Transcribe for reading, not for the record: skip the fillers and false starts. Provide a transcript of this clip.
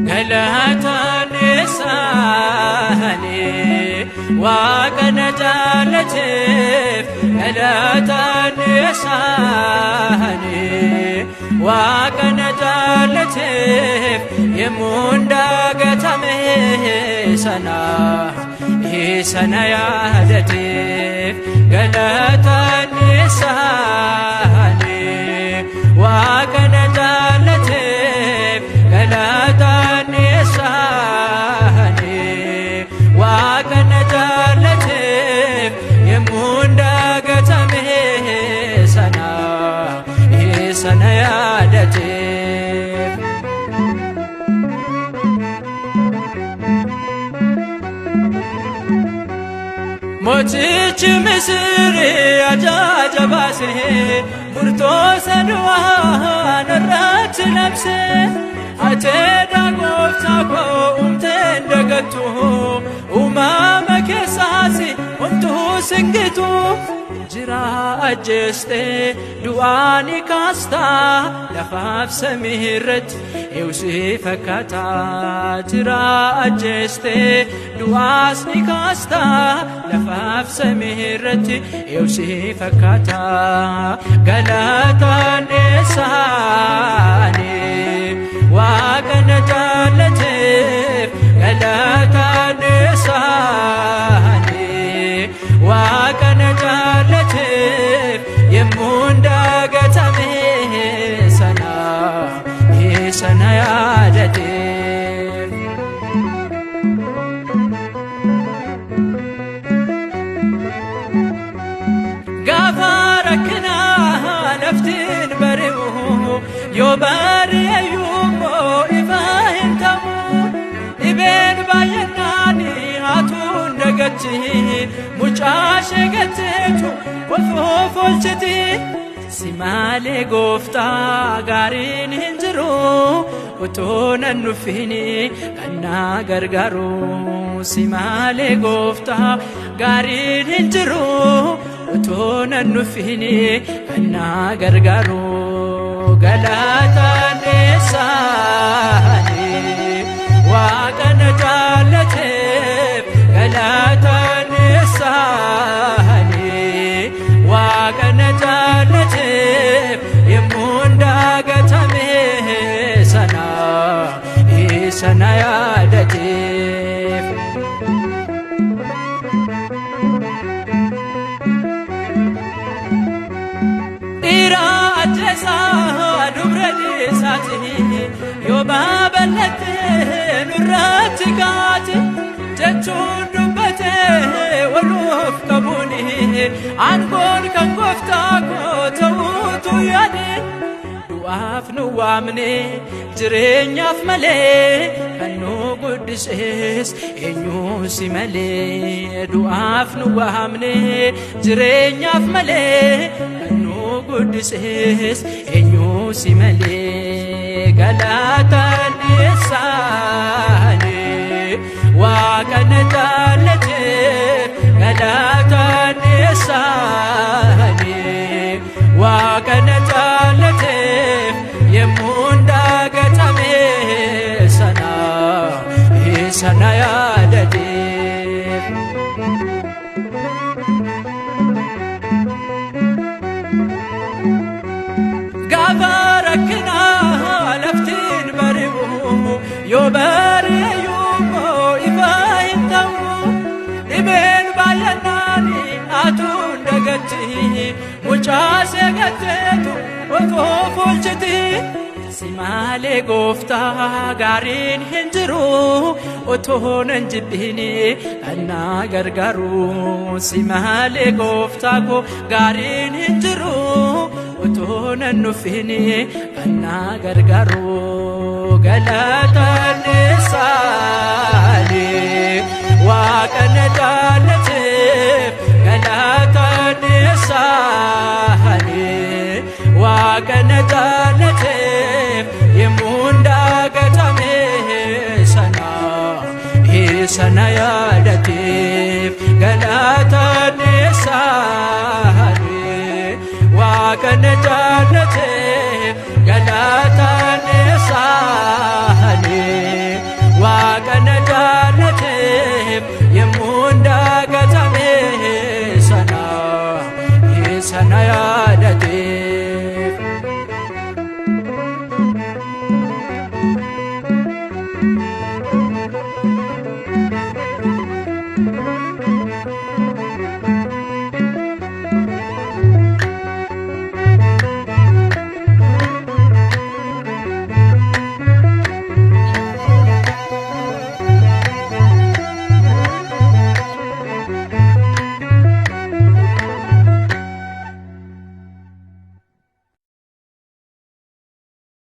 Galataan isaanii Waaqa na jaallateef. Galataan isaanii Waaqa na jaallateef. Yemmuun daagatame sana isa na yaadateef. Galataan isaanii Waaqa na jaallateef. Galataan isaanii Waaqa na jaallateef. Yemmuun daagatame sana isa na yaadateef. Mootichi Misirii ajaaja baasee murtoosa du'aa narratti labse. Ateedha gooftaa koo umteen dagattu, uumama keessaas homtuu singitu. Jira ajjeestee du'aa ni kaastaa, lafaaf samii irratti eewsii fakkaata. Jira ajjeestee du'aas ni kaastaa, lafaaf samii irratti eewsii fakkaata. Galataan isaanii Waaqa na jaallateef. Galataan isaanii Waaqa na jaallateef. Yemmuun daagatame sana isa na yaadateef. Gaafa rakkinaa laftiin bari'u, yoo bari'eyyuu ifa hin ta'u. Dhibeen baay'inaan haatuun dagatti, mucaa ishee gatteetu kolfoof oolchiti. Si malee gooftaa gaariin hin jiru, utuu nan nuffini kan na gargaaru. Si malee gooftaa gaariin hin jiru, utuu nan nuffini kan na gargaaru. Galataan isaanii Waaqa na jaallateef. Galataan isaanii Waaqa na jaallateef. Yemmuun daagatame sana isa na yaadateef. Dhiira ajjeesaa dubra dhiisaati, yoo babal'atte nurratti kaate jechuun dubbate waluuf qabuuni, aangoon kan gooftaa koo ta'uutu yaade. Du'aaf nu waamne jireenyaaf malee, kan nu guddises eenyu si malee? Du'aaf nu waamne jireenyaaf malee, kan nu guddises eenyu si malee? Galataan isaanii Waaqa na jaallateef. Galataan isaanii Waaqa na jaallateef. Yemmuun daagatame sana isa na yaadateef. Gaafa rakkinaa laftiin bari'u, yoo bari'eyyuu ifa hin ta'u. Dhibeen baay'inaan haatuun dagatti, mucaa ishee gatteetu otoo oolchiti. Si malee gooftaa gaariin hin jiru, otoo nan jibbini kan na gargaaru. Si malee gooftaa koo gaariin hin jiru, otoo nan nuffini kan na gargaaru. Galataan sana yaadateef.